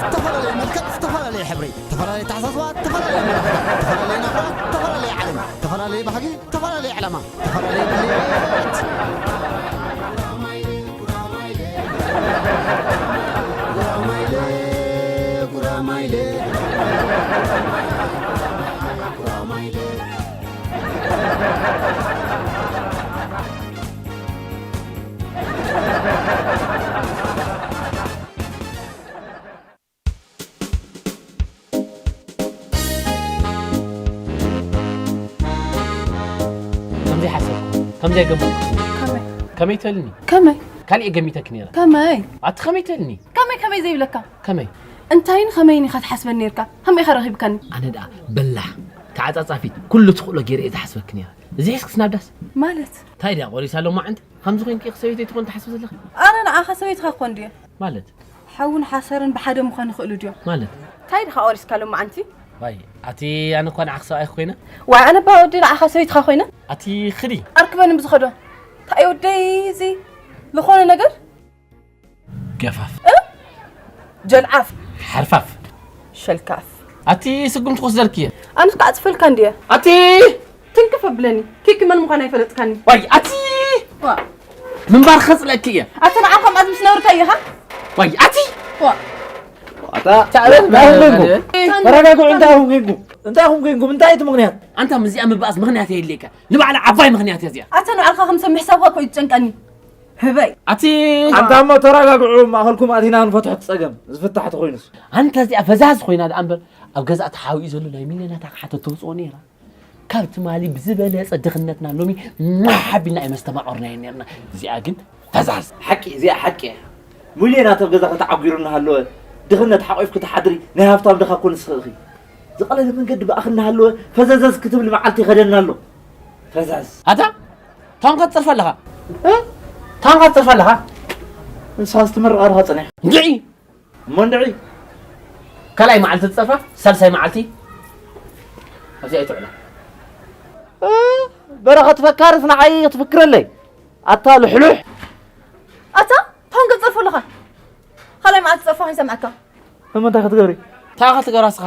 ዝተፈላለየ መልክዕ፣ ዝተፈላለየ ሕብሪ፣ ዝተፈላለየ ተሓሳስባ፣ ዝተፈላለየ ኣመለኻኽታ፣ ዝተፈላለየ ናብራ፣ ዝተፈላለየ ዓለም፣ ዝተፈላለየ ባህጊ፣ ዝተፈላለየ ዕላማ፣ ዝተፈላለየ ድሌት። ከምዘይ ሓሰብኩ፣ ከምዘይ ገመትኩ። ከመይ? ከመይ ትበልኒ? ከመይ? ካልእ ገሚተኪ ነይረ። ከመይ? ኣቲ ከመይ ትበልኒ? ከመይ፣ ከመይ ዘይብለካ? ከመይ? እንታይን ከመይን ኢኻ ትሓስበኒ ነይርካ? ከመይ ኢኻ ረኺብካኒ? ኣነ ደኣ በላሕ፣ ተዓጻጻፊት፣ ኩሉ ትኽእሎ ገይረ እየ ዝሓስበኪ ነይረ። እዚ ሒዝክስ ናብ ዳስ? ማለት? እንታይ ድያ ቆሪሳ ሎማዓንቲ? ከምዚ ኮይንኪ ኢኺ ሰበይተይ ትኾን ትሓስቢ ዘለኺ? ኣነ ንዓኻ ሰበይትኻ ክኾን ድየ? ማለት? ሓውን ሓሰርን ብሓደ ምዃን ይኽእሉ ድዮም? ማለት? እንታይ ድኻ ቆሪስካ ሎማዓንቲ? ዋይ፣ ኣቲ ኣነ እኳ ንዓኺ ሰብኣይኪ ኮይነ። ዋይ፣ ኣነ እባ ወዲ ንዓኻ ሰበይትኻ ኮይነ? ኣቲ ኽዲ። ኣርክበኒ ብዝኸዶ። እንታይ ወደይ እዚ ዝኾነ ነገር? ገፋፍ። እ? ጀልዓፍ። ሓርፋፍ። ሸልካፍ። ኣቲ ስጉምቲ ክወስደልኪ እየ። ኣነስ ክዓጽፈልካ እንድየ። ኣቲ! ትንክፍ ኣብለኒ። ኪኪ መን ምዃን ኣይፈለጥካኒ። ዋይ፣ ኣቲ! ዋ። ምንባር ከጽለኪ እየ። ኣቲ ንዓኻ ማዕዝ ምስ ነብርካ ኢኻ? ዋይ፣ ኣቲ! ዋ። ኣታ፣ ታዕበል እንታይ ኾንኩ? ታን-፣ ተረጋግዑ፣ እንታይ ኾንኩ? እንታይ ኾንኩ? እንታይ እቲ ምኽንያት? ኣንታ ምስዚኣ ምባኣስ ምኽንያት የድልየካ። ንባዕላ ዓባይ ምኽንያት እያ እዚኣ። ኣታ ንባዕልኻ ከም ሰብ ምሕሳብካ እኮ እዩ ዝጨንቀኒ። ህበይ። ኣቲ! ኣንታ እሞ ተረጋግዑ፣ ማእኸልኩም ኣቲና ንፈትሖ እቲ ጸገም። ዝፍታሕ ተኾይኑስ። ኣንታ እዚኣ ፈዛዝ ኮይና ደኣ እምበር፣ ኣብ ገዛእ ተሓቢኡ ዘሎ ናይ ሚልዮናት ኣቕሓ ተተውጽኦ ነይራ። ካብ ትማሊ ብዝበለጸ ድኽነትና ሎሚ ማሕ ኣቢልና ኣይመስተማቐርናዮን ነርና። እዚኣ ግን ፈዛዝ። ሓቂ፣ እዚኣ ሓቂ እያ። ሚልዮናት ኣብ ገዛ ከተዓጒሩ እናሃለወ፣ ድኽነት ሓቒፍኪ ትሓድሪ ናይ ሃብታም ድኻ ኮንስ ኢኺ። ዝቐለለ መንገዲ ብኣኺ እናሃለወ፣ ፈዘዘዝ ክትብሊ መዓልቲ ይኸደና ኣሎ። ፈዛዝ። ኣታ? ታንካ ትጸርፍ ኣለኻ? እ? ታንካ ትጸርፍ ኣለኻ? ንስኻስ ትምርቓ ዲኻ ጸኒሕካ? እንድዒ! እሞ እንድዒ! ካልኣይ መዓልቲ ትጸርፋ፣ ሳልሳይ መዓልቲ ኣብዚኣ ኣይትውዕላ። እ፣ በረኸት ፈካርስ ንዓይ ክትፍክረለይ። ኣታ ልሕሉሕ። ኣታ፣ ታውን ክትጸርፍ ኣለኻ? ካልኣይ መዓልቲ ትጸርፋ ከይሰምዐካ። እሞ እንታይ ክትገብሪ? እንታይ ኢኻ ትገብራ ንስኻ?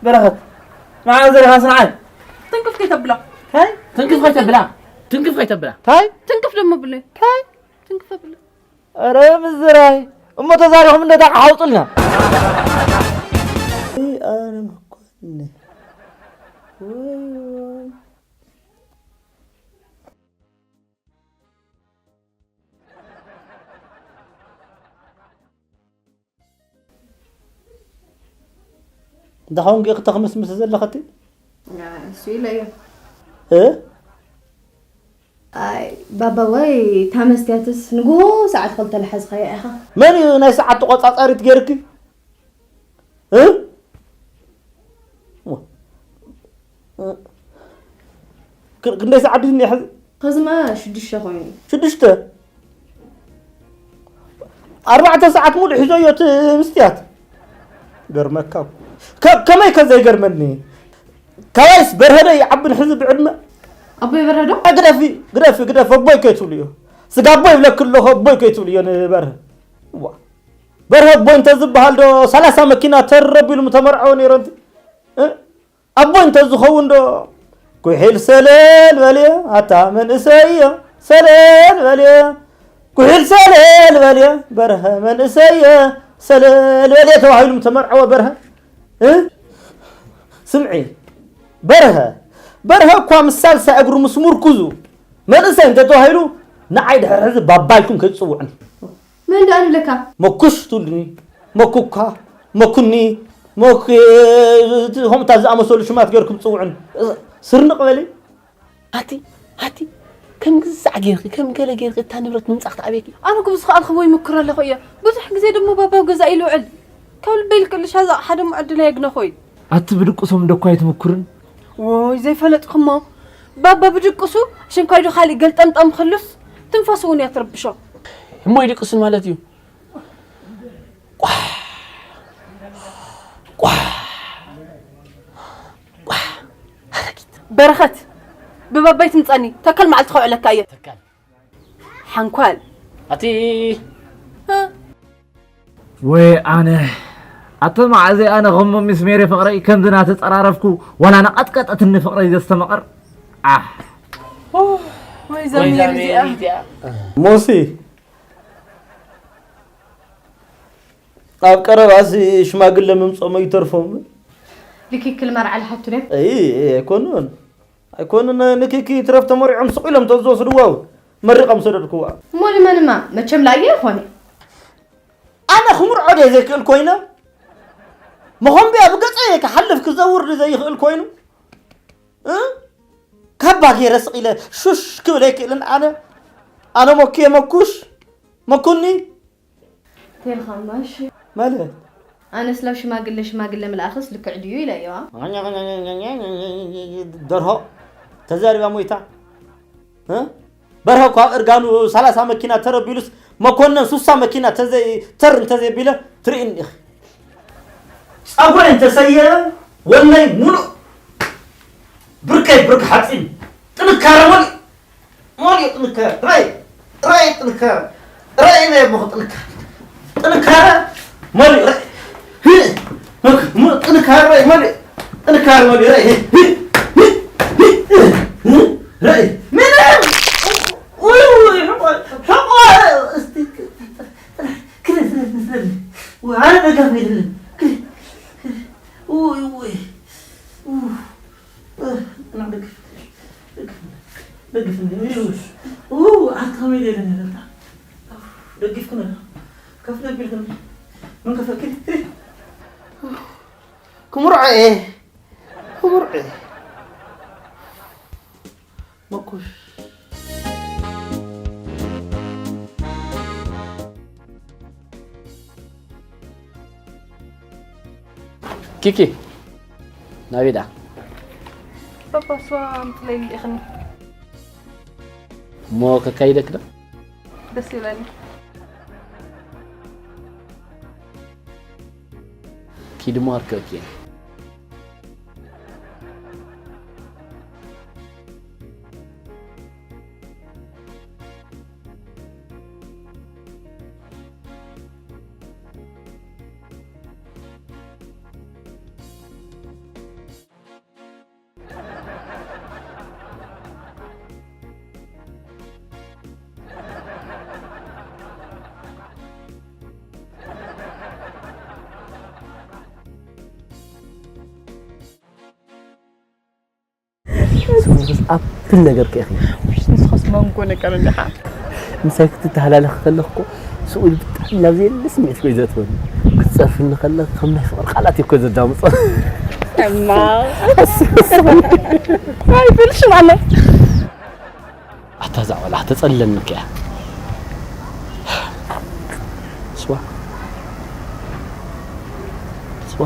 በረኸት፣ ንዓ ዘሪኻስ ንዓይ? ትንክፍ ከይተብላ። እንታይ? ትንክፍ ከይተብላ። ትንክፍ ከይተብላ። እንታይ? ትንክፍ ደሞ ብለይ። እንታይ? ትንክፍ ኣብለይ። ኧረ ምዝራይ። እሞ ተዛሪኹም እንደ ታቃ ሓውጡልና። እይ፣ ኣነ መኮንን። ወይ፣ ወይ። እንታይ ኾንኪ ኢኺ ተኽምስምሲ ዘለኺ እቲ? እሱ ኢለ እየ። እ? ኣይ፣ ባባ ወይ፣ እታ መስትያትስ ንግሆ ሰዓት ክልተ ዝሓዝኻያ ኢኻ። መን እዩ ናይ ሰዓት ተቖጻጻሪት ገይርኪ? እ? ክ-፣ ክንደይ ሰዓት ድዩ ዝኒሀ ሕዚ? ኸዝማ ሽዱሽተ ኮይኑ። ሽዱሽተ? ኣርባዕተ ሰዓት ሙሉእ ሒዞዮ እቲ ምስትያት። ገርመካ እኮ። ከ-፣ ከመይ ከ ዘይገርመኒ? ካባይስ በርሀ ዶ ይዓቢ ሕዚ ብዕድመ? ኣቦይ በርሀ ዶ? ግደፊ፣ ግደፊ፣ ግደፊ፣ ኣቦይ ከይትብልዮ። ስጋ ኣቦይ ይብለኪ ኣለኹ፣ ኣቦይ ከይትብልዮ ንበርሀ። ዋ። በርሀ ኣቦይ እንተዝበሃል ዶ ሰላሳ መኪና ተረብ ኢሉ ምተመርዐወ ነይሩ ኣንቲ? እ? ኣቦ እንተዝኸውን ዶ? ኩሒል ሰለል በልየ፣ ኣታ መንእሰይ እየ፣ ሰለል በልየ። ኩሒል ሰለል በልየ፣ በርሀ መንእሰይ እየ፣ ሰለል በልየ ተባሂሉ ምተመርዐወ በርሀ። እ? ስምዒ፣ በርሀ፣ በርሀ እኳ ምስ ሳልሳይ እግሩ ምስ ምርኩዙ መንእሰይ እንተተባሂሉ፣ ንዓይ ድሕሪ ሕዚ ባባ ኢልኩም ከይትጽውዑኒ። መን ደኣ ንብለካ? መኩሽ ትብሉኒ፣ መኩካ፣ መኩኒ፣ መኩ-፣ ከምኡታት ዝኣመሰሉ ሽማት ገይርኩም ትጽውዑኒ። ስርንቕ በሊ። ኣቲ፣ ኣቲ፣ ከም ግዛዕ ጌርኪ፣ ከም ገለ ጌርኪ እታ ንብረት ምምጻእ ክትኣብየኪ። ኣነ እኮ ብዝኸኣልክዎ ይምክር ኣለኹ እየ። ብዙሕ ግዜ ደሞ ባባ ኣብ ገዛ ኢሉ ውዕል። ካብ ልበይ ልክልሻ እዛ ኣቕሓ ደሞ ዕድለይ የግነኾ እዩ። ኣቲ ብድቁሶም እንዶ እኳ ኣይትምኩርን። ወይ ዘይፈለጥክሞ። ባባ ብድቁሱ ሽንኳይ ዶ ካሊእ ገልጠምጠም ክህሉስ ትንፋሱ እውን እያ ትረብሾ። እሞ ይድቅሱን ማለት እዩ። ቋሕ፣ ቋሕ፣ ቋሕ። ኣረጊት። በረኸት፣ ብበበይ ትምጸኒ፣ ተከል መዓልቲ ከውዕለካ እየ። ተከል። ሓንኳል። ኣቲ እ? ወይ ኣነ፣ ኣቶ መዓዘይ፣ ኣነ ከምሞ ምስ ሜሪ ፍቕረይ ከምዚ ናተጸራረፍኩ፣ ዋላ ናቐጥቀጠትኒ ፍቕረይ ዘስተመቐር። ኣሕ። ኦ፣ ወይ ወይ ዘሚር ዛሜ እዚኣ። እዚኣ። ሞሲ፣ ኣብ ቀረባሲ ሽማግለ ምምጾም ኣይተርፎም። ልክክል መርዓ ልሓቱ ድዮም? እይ፣ ኣይኮኑን። ኣይኮኑን፣ ንክኪ ትረፍ ተመሪዖም ስቕ ኢሎም ተዝወስድዋ እውን መሪቖም ሰደድክዋ። እሞ ንመንማ? መቸም ላየ ይኾነ። ኣነ ክምርዖ ድየ ዘይክእል ኮይነ? መኾምቢያ ብገጸይ ክሓልፍ ክዘውር ድዩ ዘይኽእል ኮይኑ? እ? ካባ ገይረ ስቕ ኢለ ሹሽ ክብል ኣይክእልን ኣነ? ኣነ መኩየ መኩሽ? መኩኒ? ተልኻ ማሽ። ማለት? ኣነስ ላብ ሽማግለ ሽማግለ ምልኣኽስ ልክዕ ድዩ ኢለ እየዋ። ደርሆ ተዛሪባ ሞይታ። እ? በርሀ እኮ ኣብ እርጋኑ ሰላሳ መኪና ተረቢሉስ መኮነን ሱሳ መኪና ተዘይ ተር እንተዘይቢለ ትርእን ኢኺ። ጸጉረይ እንተሰየረ ወነይ ሙሉእ ብርከይ ብርክ ሓጺን ጥንካረ መሊኡ መሊኡ ጥንካረ ራይ ራይ ጥንካረ ራይ ናይ ኣቦኹ ጥንካረ ጥንካረ መሊኡ ራይ ህ- ህ- ህ- ጥንካረ ራይ መሊኡ ጥንካረ መሊኡ ራይ ህ- ህ- ህ- ህ- ራይ ምንም ውይ ውይ ሕቆ ሕቆ እስቲ ክደ ክደ ክደ ኣነ ደጋፍ የለን ክደ ክደ ውይ ውይ ኡ- እ፣ እና ደግፍ፣ ደግፍ፣ ደግፍ፣ እንዴ፣ ውይ፣ ውይ። ኡ፣ ኣንተ ከመይ ደለ ነበር? ደግፍ ክነ፣ ከፍ ደብል ክነ፣ ምን ከፈ፣ ክሪ፣ ክሪ። ክምርዖ እየ፣ ክምርዖ እየ። መኩሽ። ኪኪ ናበይ ደኣ? ፓፓ ስዋ ኣምፅለይ ልኢኽኒ። እሞ ከካይደክ ዶ? ደስ ይብለኒ። ኪድ እሞ ኣርከበኪ እየ። ስኹምስ ኣፕል ነገር ከ ኢኺ? ንስኻስ ማንጎ ነገር እንዲኻ። ምሳይ ክትተሃላለኺ ከለኺ እኮ ስቕ ኢሉ ብጣዕሚ ናብ ዘየለ ስምዒት እኮ እዩ ዘእትወኒ። ክትጸርፍኒ ከለኺ ከም ናይ ፍቕሪ ቃላት እዩ እኮ ዘዳምጾ። እማ። ኣይፈልሽን ኣነ። ኣታ እዛ ቆልዓ ተጸልለኒ እኮ እያ። ስዋ። ስዋ።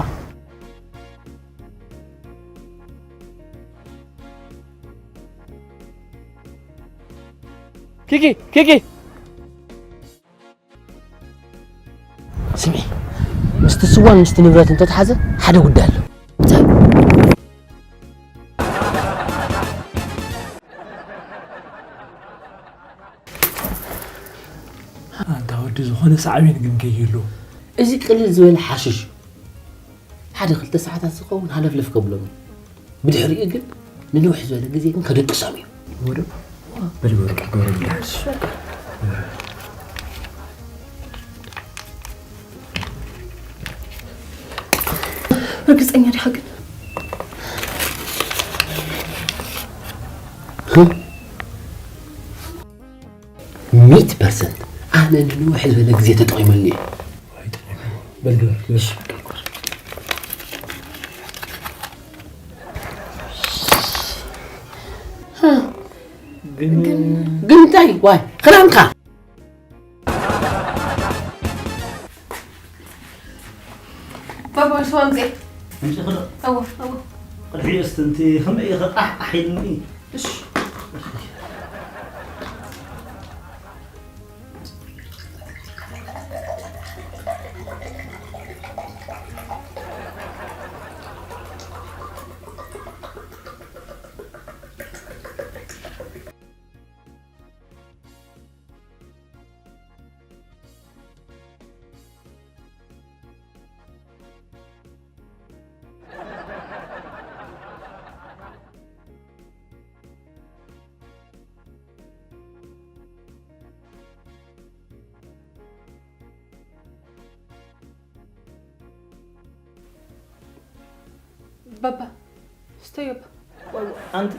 ኪኪ፣ ኪኪ። ስምዒ፣ ምስቲ ስዋን ምስቲ ንብረት እንተተሓዘ ሓደ ጉዳይ ኣሎ። እንታይ? ኣንታ ወዲ፣ ዝኾነ ሳዕቤን ግን ከይህሉ። እዚ ቅልል ዝበለ ሓሽሽ እዩ። ሓደ ክልተ ሰዓታት ዝኸውን ሃለፍለፍ ከብሎም እዩ። ብድሕሪኡ ግን ንንውሕ ዝበለ ግዜ ግን ከደቅሶም እዩ። ወደ በል፣ በል፣ በል፣ በል። ርግጸኛ ዲኻ ግን? ሚእቲ ፐርሰንት ኣነ ንንውሕ ዝበለ ግዜ ተጠቒመሉ እየ። በል ግበር፣ ግበር። ግን ግን እንታይ? ዋይ፣ ክዳንካ። ባባ፣ ስዋ ኣምፅኤ። ኣምፅእኺ ዶ? እወ፣ እወ። ቅድሕሪኡ እስቲ፣ እንቲ ከመይ ኢኺ ቃሕ ቃሕ ኢልኒ? እሺ። ባባ፣ ስተዮብ። ኣንቲ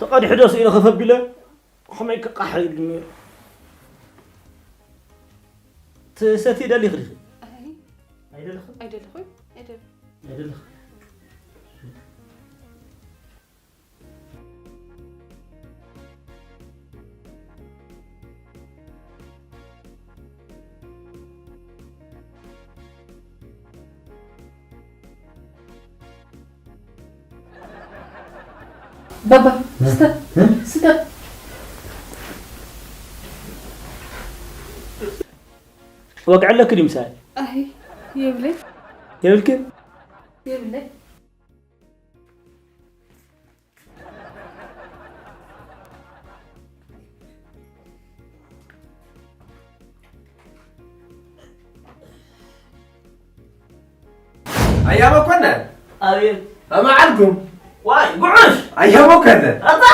ተቐዲሑ ዶ ስኢለ ከፈቢለ? ከመይ ክቃሕ ኢሉ ነይሩ? ትሰቲ ደሊኺ ዲኺ? ኣይ፣ ኣይደለኽን? ኣይደለኹን። ኣይደለ- ኣይደለኽን። ባባ፣ ስተ፣ እ? ስተ። ወግዒ ኣለኪ ድዩ ምሳይ? ኣይ፣ የብለይ። የብልክን? የብለይ። ኣያ መኮነን። ኣቤት። ከመይ ዓልኩም? ዋይ፣ ጉዑሽ። ኣያ መኮነን። ኣታ?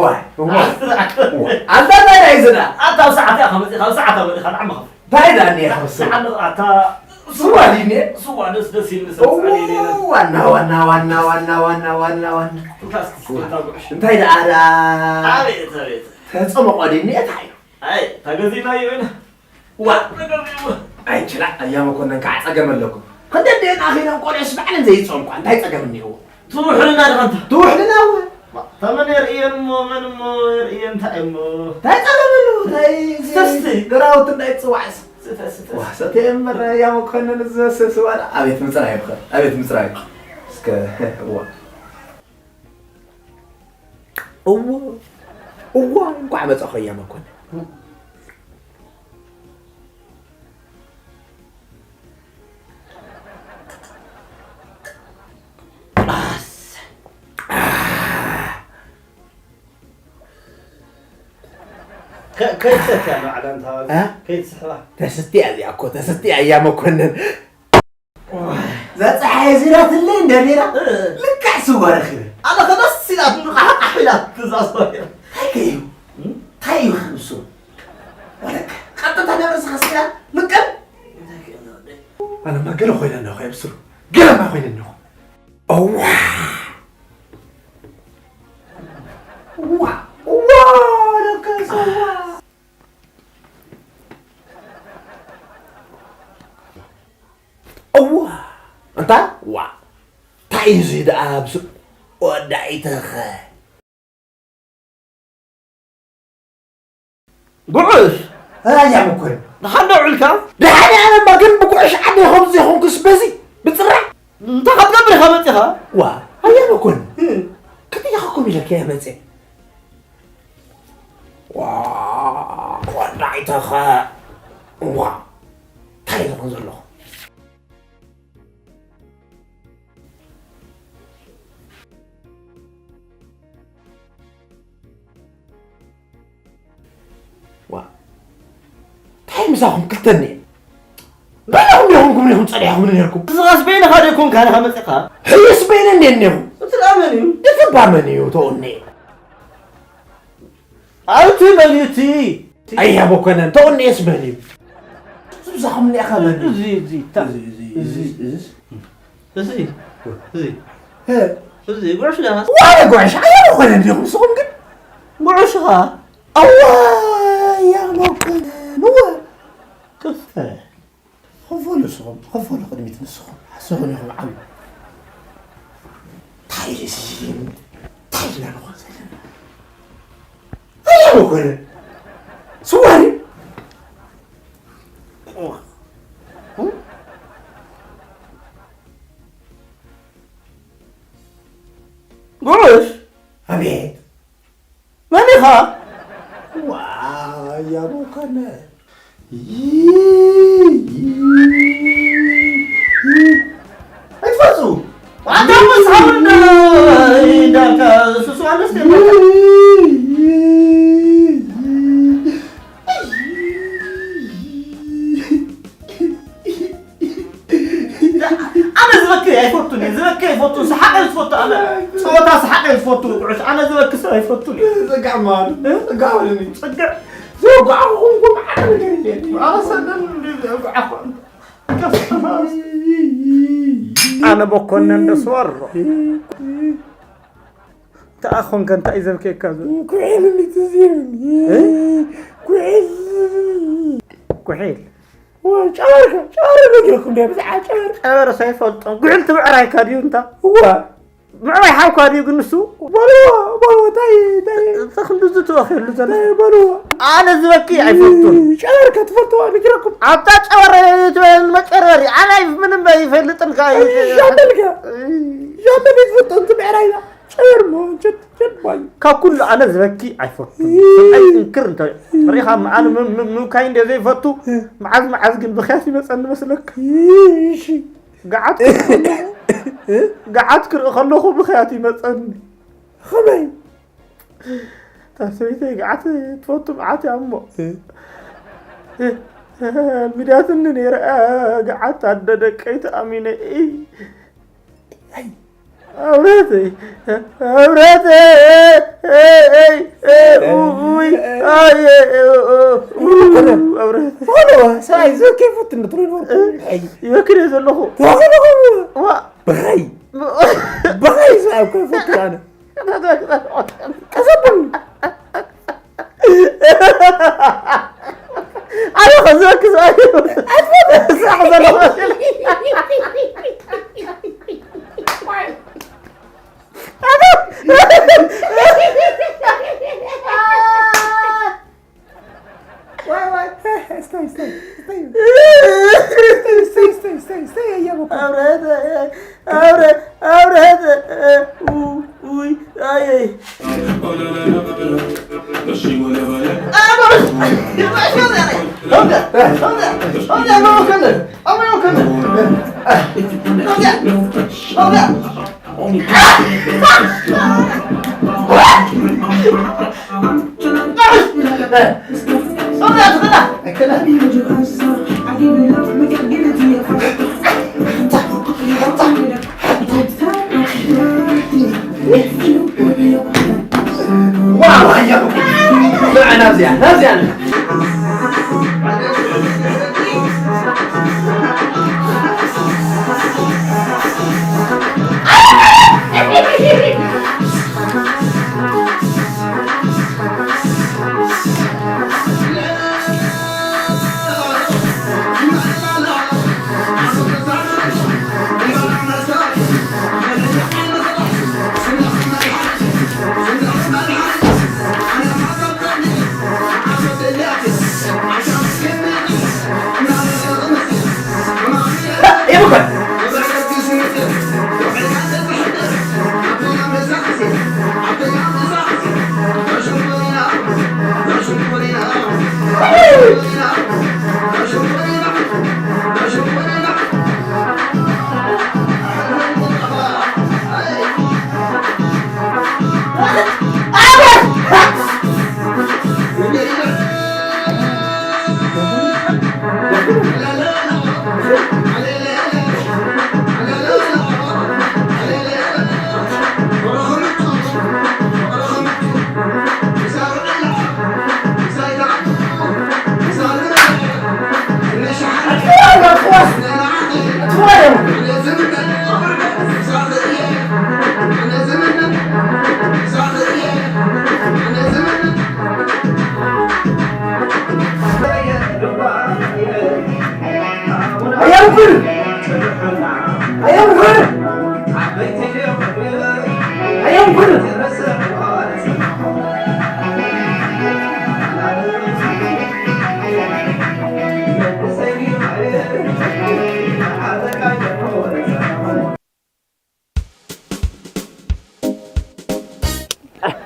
ዋይ፣ ዋይ። ኣታ እንታይ ናይ ዝና? ኣታ ኣብ ሰዓት እያ ከመጽእ፣ ካብ ሰዓት ኣብ ወዲኻ ንዓመ ኸፍ። እንታይ ደኣ እኒኣ ክብስል? ሰዓት ኣታ ስዋ ድዩ እኒአ? ስዋ ደስ ደስ ይብል ሰብ ኦ፣ ጻድእ ይብል። ዋና፣ ዋና፣ ዋና። እንካስ ክስታ ጉዕሽ። እንታይ ደኣ ደኣ? ኣቤት፣ ኣቤት። ተጸመቆ ድዩ እኒአ? እንታይ እዩ? ኣይ፣ ተገዚእናዮ ኢና። ዋ። ተገዚእዎ። ኣይ፣ ችላ፣ ኣያ መኮነን ከዓ ጸገም ኣለኩም። ክንደደን ኣኺሎም ቆልዑስ ባዕለን ዘይጸምቋ፣ እንታይ ጸገም እኒአዎ? ትውሕልና ዲኻ እንተ? ትውሕልና እወ። ተመን የርእየን እሞ፣ መን እሞ የርእየን፣ እንታይ እሞ? እንታይ ጸገም ኣለዎ? እንታይ እዚ ስተስቲ። ግራውቲ እንታይ ትጽዋዕስ? ስተ፣ ስተ። ዋ፣ ሰትየ እምበር፣ ኣያ መኮነን፣ እዚ ዝመስል ስዋ፣ ኣቤት ምጽራይ እኮ፣ ኣቤት ምጽራይ። እስከ፣ እዋ። እዎ፣ እዎ፣ እንኳዕ መጻኹ ኣያ መኮነን። ኣስ-፣ ከ-፣ ከይትሰትያ ንባዕላ እንታ እ? ከይትስሕባ። ተሰትያ እዚኣ እኮ፣ ተሰትያ እያ መኮነን። እዛ ጸሓይ እዚራትለይ እንደ ነይራ፣ እ። ልክዕ ስዋ ረኺበ። ኣነ ከ ደስ ኢላትኒ፣ ቃሕቃሕ ኢላት ትዛዝባ ነይራ። እንታይ ከ እዩ? እም? እንታይ እዩ ከም ስዋ? ወለካ፣ ቀጥታ ናብ ርእስኻ ስኢላ፣ ልቅም። እንታይ ከ እዩ ወደይ? ኣነማ ገለ ኮይነ ኣለኹ፣ እየ ብስሩ። ገለማ ኮይነ ኣለኹ። እዋ! እዋ! እዋ! ለካ ስዋ! እዋ! እንታ? ዋ! እንታይ እዩ እዚ ደኣ ብስ-፣ ወዳኢተኸ? ጉዑሽ! ኣያ መኮነን። ደሓን ዶ ውዒልካ? ደሓን እየ፣ ኣነማ ግን ብጉዑሽ ዓደይ ከምዚ ዘይኮንኩስ በዚ ብጽራዕ። እንታይ ካብ ገብር ኢኻ መጺኻ? ዋ፣ ኣያ መኮነን። እ። ከመይ ኢኻ ከምኡ ኢለካ እየ መጺአ? ዋ፣ ወዳኢተኸ። ዋ፣ እንታይ ዝኾን ዘለኹ? ዋ፣ እንታይ ምሳኹም ክልተ እኒአ? በይንኹም ዲኹም ዲኹም ጸኒሕኹምኒ ነይርኩም? ንስኻስ በይንኻ ዶ ኣይኮንካን ኢኻ መጺኻ? ሕዩስ በይነ እንዴ እኒኹም? እቲ ደኣ መን እዩ? እቲ እባ መን እዩ? ተወኒ። ኣብቲ መን እዩ እቲ? ኣያ መኮነን፣ ተወኒኤስ መን እዩ? ዝብዛኹም እኒኣኻ መን እዩ? እዚ፣ እዚ፣ እታ፣ እዚ፣ እዚ፣ እዚ፣ እዚ፣ እዚ፣ እዚ፣ እዚ፣ እዚ፣ እ። እዚ፣ ጉዕሽ ዳኻ? ዋይ ጉዕሽ፣ ኣያ መኮነን ዲኹም ንስኹም ግን? ጉዕሽ ኸኣ? ኣዋ፣ ኣያ መኮነን፣ እወ። ክፈ። ኸፈሉ ንስኹም፣ ኸፈሉ ቅድሚት ንስኹም። ሓስኹም ኢኹም ዓብዩ። እንታይ እዩ እዚ? እንታይ ኢና ንኾን ዘለና? ኣያ መኮነን። ስዋ ድዩ? ጉዕሽ? ኣቤት። መን ኢኻ? ዋይ፣ ኣቦ ከነ። ኣይትፈርሱ። ኣታ መጽሓፍ እንዳ-፣ እንዳልካ ሱሱ ኣለስ ደማ። ኣነ ዝበኪ ኣይፈቱን እየ፣ ዝበኪ ኣይፈቱን፣ ሰሓቕ እየ ዝፈቱ ኣነ። ጸወታ ሰሓቕ እየ ዝፈቱ፣ ጉዕሽ። ኣነ ዝበኪ ሰብ ኣይፈቱን እየ። ጸጋዕ ማር፣ እ? ጸጋዕ በሉኒ። ጸግዕ። ዘወግዓኹም እኮ መዓት ነገር የለን። ኣረ ሰደን እንዲ ዘወግዓኹም። ኣነ መኮነን ደስዋሮ። ተኣኾንከ እንታይ ዘብከካ ዘሎ? ኩዕል እንዲት ዚርኒ። እ? ኩዕል። ኩሒል። ጨበርከ ጨበረ ነጊርኩም ደ ብዛዕባ ጨበር። ጨበረ ሳይፈልጦም። ኩዕል ትምዕራይካ ድዩ እንታ? እዋ። ምዕራይ ሓውካ ድዩ ግን ንሱ? በልዎ በልዎ ታይ ታይ። ተኽንዱ ዝትወኽሉ ዘሎ። ታይ በልዎ። ኣነ ዝበኪ ኣይፈቱን። ጨበርከ ትፈልጥዎ ነጊረኩም። ኣብታ ጨበረ ትበል መጨረሪ ኣነ ምንም ኣይፈልጥን ካዩ። ሻምበልከ ሻምበል ትፈልጦ እንት ምዕራይና። ጨርሞ ጀት ጀት ባይ። ካብ ኩሉ ኣነ ዝበኪ ኣይፈቱን። ሰብኣይ ጥንክር እንተ ሪኻ ኣነ ም- ም- ምብካይ እንደ ዘይፈቱ። መዓዝ መዓዝ ግን ብኽያት ይመፀኒ መስለካ? እሺ። ገዓት ክርኢ ከለኹ- ገዓት ክርኢ ከለኹ ብኽያት ይመፀኒ። ኸመይ? እታ ሰበይተይ ገዓት ትፈቱ መዓት እያ እሞ። ሚድያትኒ ነይረ። ገዓት ኣደ ደቀይ ተኣሚነ። ኣውረተይ ኣውረተይ። ኣውረተይ። ሰብኣይ ዘከይፈቱ ንትሪድ ወርቁ። ይበክል እየ ዘለኹ። ተዋኸለኹ። ዋ። ብኸይ ብኸይ ሰብኣይ እኮ ይፈቱ ኣነ። ቀሰብን። ኣነ ከዝበክ ሰብኣይ። ስራሕ ዘለኹ። ዋይ ዋይ። ስታይ ስታይ ስታይ። ስታይ ስታይ ስታይ ስታይ ስታይ። ኣያቦ እኮ። ኣብረሀት ኣብረ ኣብረሀት። ውይ ኣይ።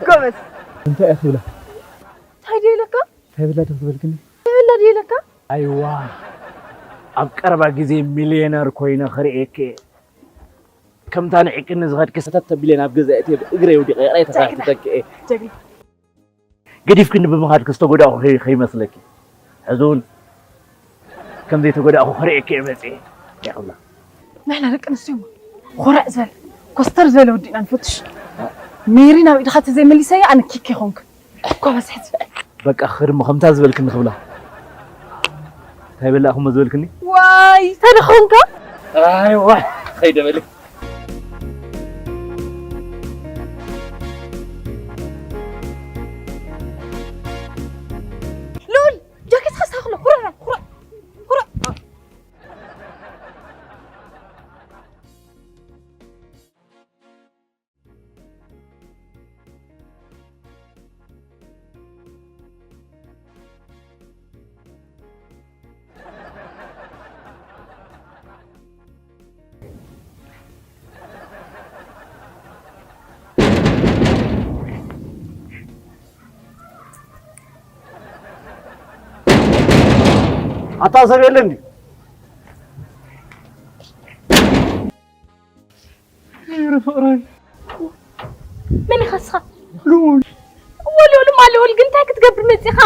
ጎበዝ። እንታይ እያ ትብላ? እንታይ ደይለካ? እንታይ ብላ ዶ ትበልክኒ? እንታይ ብላ ደይለካ? ኣይዋ፣ ኣብ ቀረባ ግዜ ሚልዮነር ኮይነ ክርእየኪ እየ። ከምታ ንዒቅኒ ዝኸድኪ ሰተት ተቢለ ናብ ገዛ እትየ ብእግረይ ወዲቐ ይቕሬታ ጀግና። ክሓትተኪ እየ። ጀግና። ገዲፍክኒ ብምኻድኪ ዝተጎዳእኹ ከይ- ከይመስለኪ። ሕዚ እውን ከም ዘይተጎዳእኹ ክርእየኪ እየ መፅየ። ይቕላ። ንሕና ደቂ ኣንስትዮ እሞ ኮረዕ ዝበለ፣ ኮስተር ዝበለ ወዲ ኢና ንፈትሽ። ሜሪ ናብ ኢድኻ ተዘይመሊሰያ ኣነ ኪክ ይኾንክ። ጎበዝ ሕዚ። በቃ ክድሞ ከምታ ዝበልክኒ ክብላ። እንታይ በላእኹሞ ዝበልክኒ? ዋይ፣ እንታይ ደኾንካ? ኣይዋ፣ ኸይደ በሊ። ልኡል፣ ጃኬትካ ኣስተኻኽሎ። ኩርዕ፣ ኩርዕ፣ ኩርዕ። ኣታ ሰብ የለን ድዩ? ኧረ ፍቕረይ። መን ኢኻ ንስኻ? ልኡል። እወ ልኡል እማ ልኡል፣ ግን እንታይ ክትገብር መጺኻ?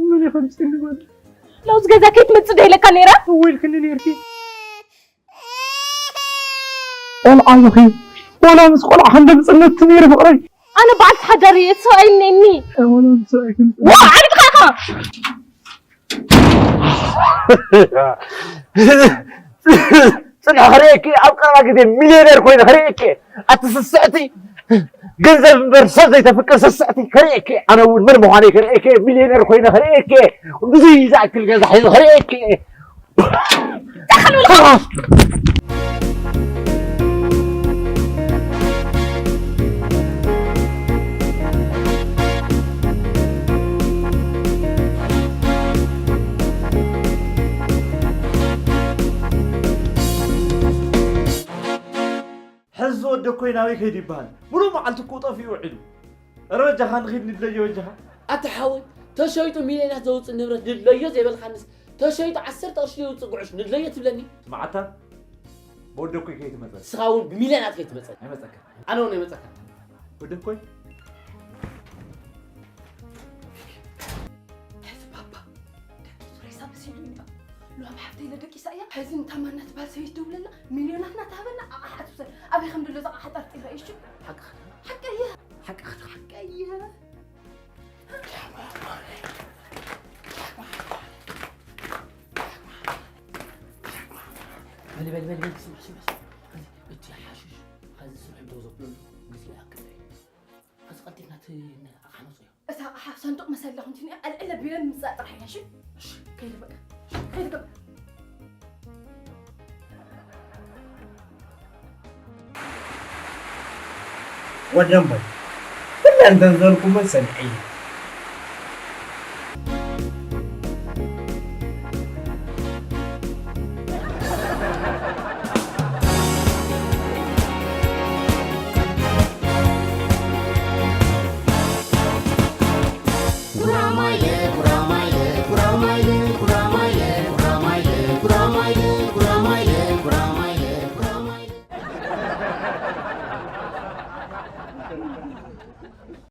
መን ኢኻ ንስኻ ንበል? ናብዚ ገዛ ከይትመጽእ ዶ ኢለካ ነይረ? እወ ኢልክኒ ነይርኪ። ቆልዓ ኣለኺ። ዋላ ምስ ቆልዓ ክንደምጽነት ነይረ ፍቕረይ። ኣነ በዓልቲ ሓዳር እየ፣ ሰብኣይ እኒኤኒ። ዋላ ምስ ሰብኣይ ክንጽ- ዋ፣ ዓቢድካ ኢኻ። ጽንሒ ክርእየኪ፣ ኣብ ቀረባ ግዜ ሚልዮነር ኮይነ ክርእየኪ። ኣቲ ስስዕቲ፣ ገንዘብ እምበር ሰብ ዘይተፍቅር ስስዕቲ ክርእየኪ። ኣነ እውን መን ምዃነይ ክርእየኪ፣ ሚልዮነር ኮይነ ክርእየኪ። ብዙይ ዝኣክል ገዛ ሒዘ ክርእየኪ። ሕዚ ወደኮይ ናበይ ከይዱ ይበሃል? ሙሉእ መዓልቲ እኮ ጠፊኡ ውዒሉ። ኧረ በጃኻ ንኺድ ንድለዮ በጃኻ። ኣታ ሓወይ፣ ተሸይጡ ሚልዮናት ዘውፅእ ንብረት ንድለዮ ዘይበልካንስ፣ ተሸይጡ ዓሰርተ ቅርሺ ዘውፅእ ጉዕሽ ንድለዮ ትብለኒ? ስማዓታ፣ ብወደኮይ ከይትመፀኒ። ንስኻ እውን ብሚልዮናት ከይትመፀኒ። ኣይመፀካ። ኣነ እውን ኣይመፀካ። ወደኮይ። ሕዚ ባባ፣ ደቂሱ ሬሳ መሲሉ እዩ እኒኦ። ሎም ሓፍተይ ኢለ ደቂሳ እያ። ሕዚ ንታማ እናትበሃል ሰበይቲ ደውለላ፣ ሚልዮናትና ትሃበና፣ ኣቕሓ ትውሰድ። ኣበይ ከም ዘሎ እዚ ኣቕሓ ጠርጢረ እዩ፣ እሺ? ሓቅኻ። ሓቀየ። ሓቅኻ። ሓቀየ። በሊ፣ በሊ፣ በሊ፣ በሊ፣ ስምዕ፣ ስምዕ፣ ስምዕ። ሕዚ እቲ ሓሽሽ፣ ሕዚ ስርሑ ደው ዘብለሉ ግዜ ይኣክል እዩ። ሕዚ ቀልጢፍና እቲ ኣቕሓ ነውፅኦ። እታ ኣቕሓ ኣብ ሳንዱቕ መሰላ ክንትንያ፣ ኣልዕል ኣቢለን ምምጻእ ጥራሕ እያ፣ እሺ? እሺ። ከይደ በቃ። ከይደ በቃ። ወደምቦይ፣ ኩለን ተንዘልኩመን ሰሚዐ እየ።